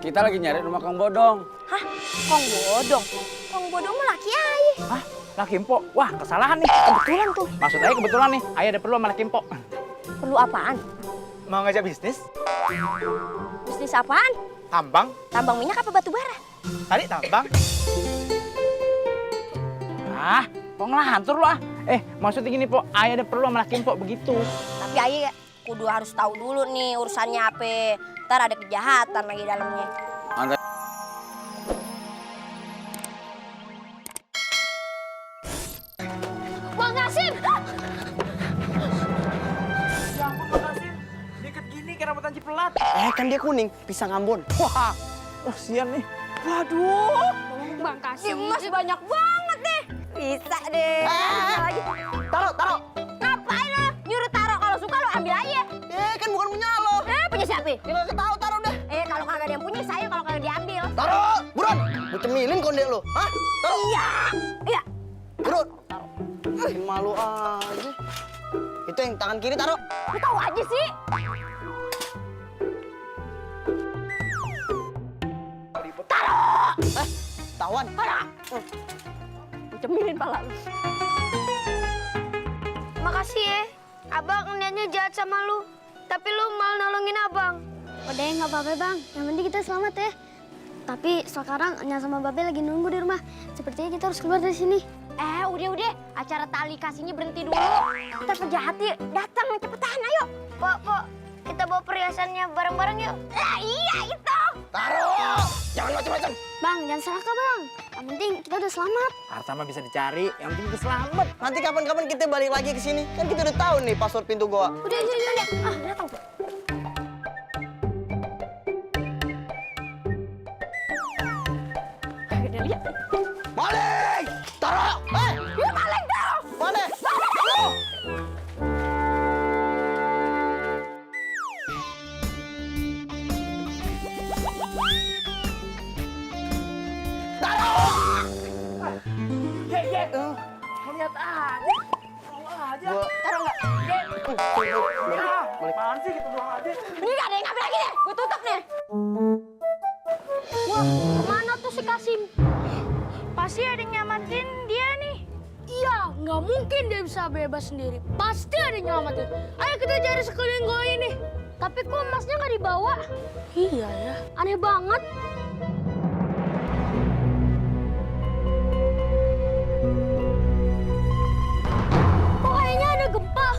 Kita lagi nyari rumah Kang Bodong. Hah? Kong Bodong? Kong Bodong mah laki Ai. Hah? Laki Mpok? Wah, kesalahan nih. Kebetulan tuh. Maksud saya kebetulan nih, Ayah ada perlu sama Laki Mpok. Perlu apaan? Mau ngajak bisnis? Bisnis apaan? Tambang? Tambang minyak apa batu bara? Tadi tambang. Ah, kok ngelantur lo ah? Maksudnya gini, Pok. Ayah ada perlu sama Laki Mpok begitu. Tapi Ai kudu harus tahu dulu nih urusannya apa. Ntar ada kejahatan lagi dalamnya. Angga. Bang Nasim! Ya ampun, Bang Kasim. Dikit gini kayak rambutan cipelat. Kan dia kuning, pisang Ambon. Wah, sian nih. Waduh. Bang Kasim emas banyak banget deh. Bisa deh. Lagi. Taruh. Ngapain lo? Nyuruh taruh, kalau suka lo ambil aja. Kan bukan punya lo. Punya siapa? Ya nggak tahu, taruh deh. Kalau kagak ada yang punya saya, kalau kagak diambil. Taruh, buruan. Mau cemilin konde lo. Hah? Taruh. Iya. Buruan. Bikin malu aja. Itu yang tangan kiri taruh. Lu tahu aja sih. Tawan. Cemilin pala lu. Makasih ya, abang niatnya jahat sama lu. Tapi lu malah nolongin abang. Udah nggak apa-apa bang, yang penting kita selamat ya. Tapi sekarang Nya sama Babe lagi nunggu di rumah. Sepertinya kita harus keluar dari sini. Udah. Acara tali kasihnya berhenti dulu. Ntar penjahatnya datang, cepetan, ayo. Pok, kita bawa perhiasannya bareng-bareng yuk. Iya itu. Taruh. Jangan macam-macam. Bang, jangan serakah bang. Yang penting kita udah selamat. Harta mah bisa dicari, yang penting kita selamat. Nanti kapan-kapan kita balik lagi ke sini. Kan kita udah tahu nih password pintu goa. Udah. Datang. Maling! Taruh! Dia maling taruh. Mana? Taruh! Lihat aja. Gua Taruh nggak? Apaan sih gitu doang aja. Ini nggak ada yang ngambil lagi deh. Gue tutup nih. Wah, kemana tuh si Kasim? Pasti ada yang nyamatin dia nih. Iya, nggak mungkin dia bisa bebas sendiri. Pasti ada yang nyelamatin. Ayo kita cari sekeliling gua ini. Tapi kok emasnya nggak dibawa? Iya ya, aneh banget. Kok kayaknya ada gempa?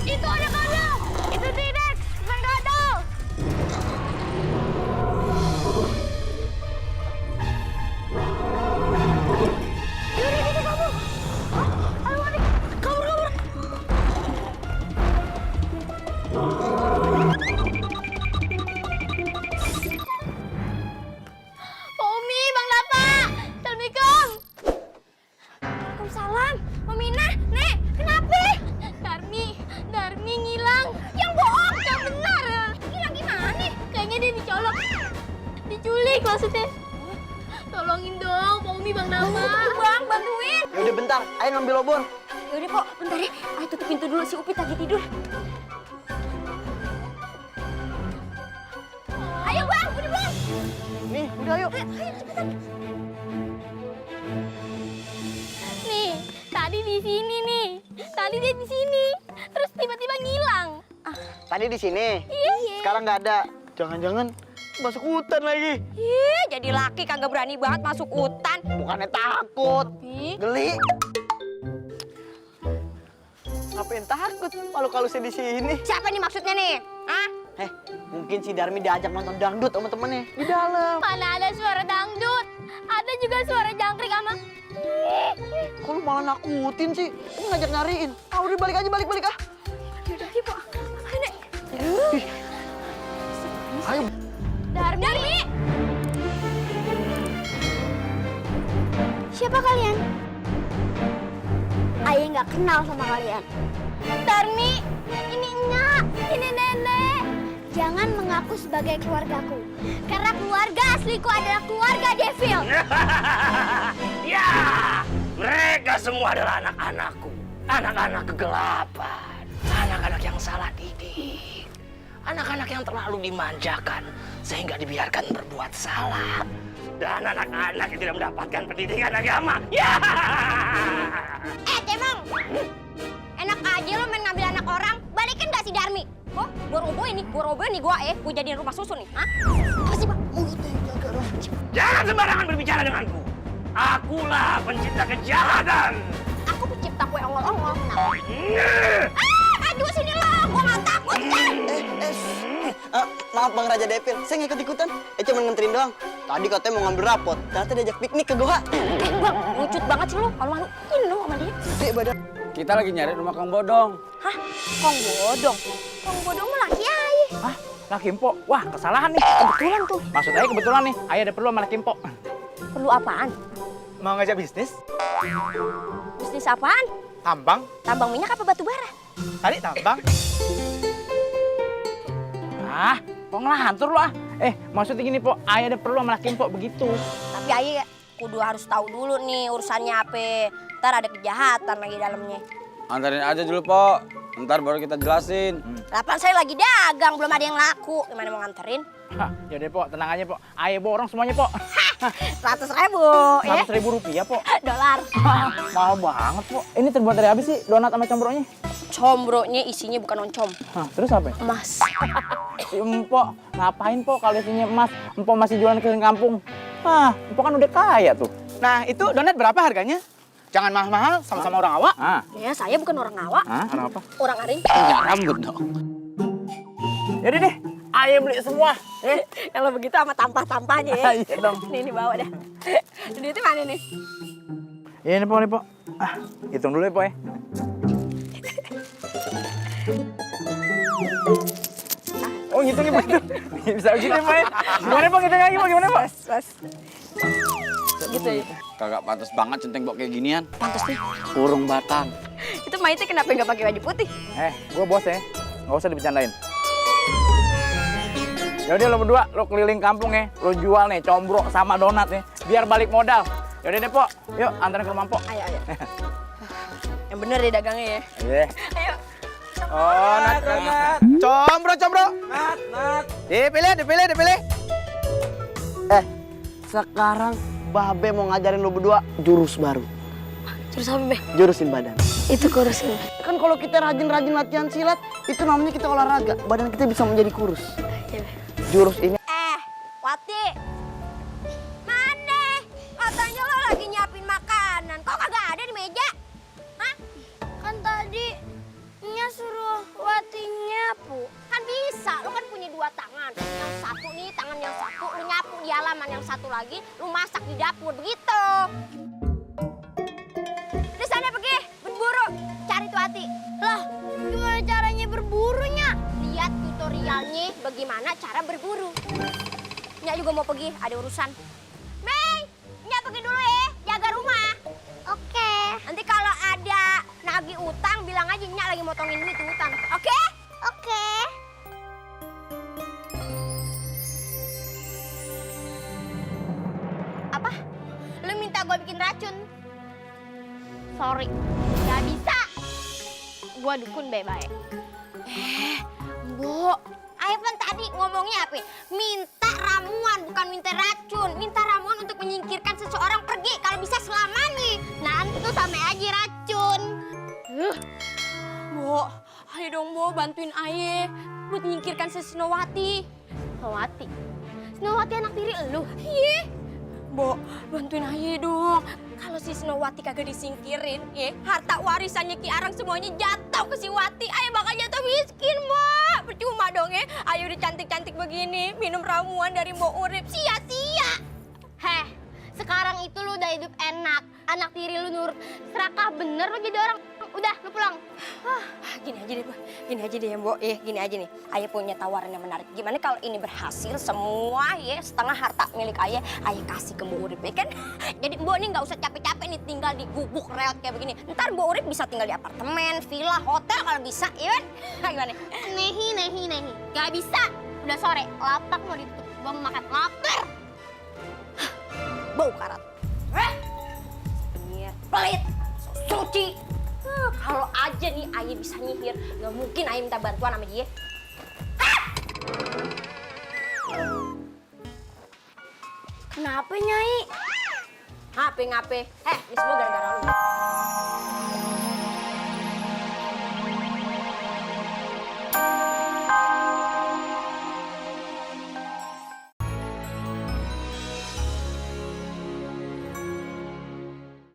Itu ada kadal. Itu tidak, bukan kadal. Yaudah, ini kamu. Ayo, Adik. Kabur. Umi, Bang Dapa, Assalamualaikum. Waalaikumsalam. Meminah, Nek. Kenapa? Darmi ngilang. Yang bohong. Yang benar. Hilang gimana? Kayaknya dia dicolok. Diculik maksudnya. Tolongin dong, Pak Umi, Bang Dapa. Bang, bantuin. Ya udah bentar, ayo ngambil obor. Yaudah, Pok. Bentar ya. Ayo tutup pintu dulu. Si Upit lagi tidur. Ayo, Bang. Udah, Bang. Nih, udah ayo. Ayo, cepetan. Nih, tadi di sini nih. Tadi dia di sini. Terus tiba-tiba ngilang. Tadi di sini. Iya. Sekarang nggak ada. Jangan-jangan masuk hutan lagi. Jadi laki kagak berani banget masuk hutan. Bukannya takut. Ih, Geli. Ngapain takut? Malu kalau saya di sini. siapa nih maksudnya nih? Hah? Mungkin si Darmi diajak nonton dangdut sama temennya di dalam. Mana ada suara dangdut. Ada juga suara jangkrik sama. Kok lu malah nakutin sih? Lu ngajak nyariin. Udah balik aja, balik ah. Yaudah, ayo, Pok. Ayo, Nek. Ayo. Darmi. Siapa kalian? Ayah nggak kenal sama kalian. Darmi, ini Nya, ini Nenek. Jangan mengaku sebagai keluargaku. Karena keluarga asliku adalah keluarga Devil. Ya, mereka semua adalah anak-anakku. Anak-anak kegelapan. Anak anak-anak yang salah didik. Anak-anak yang terlalu dimanjakan sehingga dibiarkan berbuat salah. Dan anak-anak yang tidak mendapatkan pendidikan agama. Ya! Cemong! Enak aja lo main ngambil anak orang. Balikin gak si Darmi? Oh, gua robohin nih gua gua jadiin rumah susun nih. Hah? Apa sih, Bang? Jangan sembarangan berbicara denganku. Akulah pencipta kejahatan. Aku pencipta kue ongol-ongol. Aduh sini lo, gua gak takut kan? Maaf Bang Raja Devil, saya nggak ikut-ikutan. Cuma nganterin doang. Tadi katanya mau ngambil rapot, ternyata diajak piknik ke goa. Bang, lucut banget sih lo. Kalau maluin lo sama dia. Gede badan. Kita lagi nyari rumah Kang Bodong. Hah? Kong Bodong? Kong Bodong mah laki ayah. Hah? Laki Empok? Wah, kesalahan nih. Kebetulan tuh. Maksud saya kebetulan nih, ayah ada perlu sama Laki Empok. Perlu apaan? Mau ngajak bisnis? Bisnis apaan? Tambang? Tambang minyak apa batu bara? Tadi tambang? Ah, kok ngelantur lu ah? Maksudnya gini, Pok. Ayah ada perlu sama Laki Empok begitu. Tapi ayah kudu harus tahu dulu nih urusannya apa. Ntar ada kejahatan lagi dalamnya. Antarin aja dulu, Pok. Ntar baru kita jelasin. Lapan saya lagi dagang, belum ada yang laku. Gimana mau nganterin? Hah, yaudah, Pok. Tenang aja, Pok. Ayah borong semuanya, Pok. 100.000 ya? 100.000 rupiah, Pok. Dolar. Mahal banget, Pok. Ini terbuat dari apa sih donat sama combronya? Combronya isinya bukan oncom. Hah, terus apa ya? Emas. Empok, ngapain, Pok, kalau isinya emas? Empok masih jualan keliling kampung. Hah, Empok kan udah kaya tuh. Nah, itu donat berapa harganya? Jangan mahal-mahal, sama-sama orang awak. Ah, Ya, saya bukan orang awak. ah, orang apa? Orang aring. Ya rambut dong. Yaudah deh, ayah beli semua. Kalau begitu sama tampah-tampahnya ya. Iya dong. Nih bawa dah. Duitnya mana nih? Iya nih, Pok, nih, Pok. Ah, hitung dulu ya, Pok ya. Oh, ngitung ya, Pok. Bisa gitu ya, Pok ya. Gimana, Pok? Ngitung lagi, Pok. Gimana, Pok? Gitu ya. Kagak pantas banget centeng Pok kayak ginian. Pantes nih. Kurung batang. Itu Maite kenapa nggak pakai baju putih? Gua bos ya. Nggak usah dibercandain. Yaudah lo berdua, lo keliling kampung ya. Lo jual nih combro sama donat nih. Biar balik modal. Yaudah deh, Pok. Yuk, anterin ke rumah Pok. Ayo. Yang bener deh dagangnya ya. Iya. Ayo. Oh, nat. Combro. Nat. Dipilih. Sekarang Babe mau ngajarin lu berdua jurus baru. Terus apa, Be? Jurusin badan. Itu kurusin. Kan kalau kita rajin-rajin latihan silat, itu namanya kita olahraga. Badan kita bisa menjadi kurus. Iya, Be. Jurus ini Wati. Mana? Katanya lo lagi nyiapin makanan. Kok kagak ada di meja? Hah? Kan tadi Nya suruh Wati nyapu. Kan bisa, lu kan punya 2 tangan. Yang satu nih, tangan yang satu, lu nyapu di halaman. Yang satu lagi, lu masak di dapur, begitu. Di sana pergi, berburu, cari tuh Hati. Lah, gimana caranya berburunya? Lihat tutorialnya bagaimana cara berburu. Nya juga mau pergi, ada urusan. Mei, Nya pergi dulu ya, jaga rumah. Oke. Nanti kalau ada nagih utang, bilang aja Nya lagi motongin duit utang. Oke? Oke. Apa? Lu minta gue bikin racun? Sorry, gak bisa. Gue dukun baik-baik. Mbok, Ayo kan tadi ngomongnya apa? Minta ramuan, bukan minta racun. Minta ramuan untuk menyingkirkan seseorang pergi, kalau bisa selamanya. Nah, itu sama aja racun. Bo, ayo dong Bo, bantuin Aye buat menyingkirkan si Senowati. Senowati? Senowati anak tiri elu? Iya. Bo, bantuin Aye dong. Kalau si Senowati kagak disingkirin, ya, harta warisannya Ki Arang semuanya jatuh ke si Wati. Ayo bakal jatuh miskin, Bo. Percuma dong ya. Ayo udah cantik-cantik begini, minum ramuan dari Mbok Urip, sia-sia. Heh, sekarang itu lu udah hidup enak. Anak tiri lu Nur, serakah bener lu jadi orang. Udah, lu pulang. Gini aja deh, Mbak. Gini aja deh ya, Mbok. Gini aja nih. Ayah punya tawaran yang menarik. Gimana kalau ini berhasil semua ya, setengah harta milik Ayah kasih ke Mbok Urip, ya kan? Jadi Mbok nih nggak usah capek-capek nih tinggal di gubuk reot kayak begini. Ntar Mbok Urip bisa tinggal di apartemen, villa, hotel kalau bisa, ya kan? Gimana? Nehi. Gak bisa. Udah sore, lapak mau ditutup. Gua mau makan lapar. Bau karat. Pelit, suci. Kalau aja nih Aye bisa nyihir, nggak mungkin Aye minta bantuan sama dia. Kenapa Nyai? Ngape? Ini semua gara-gara lu.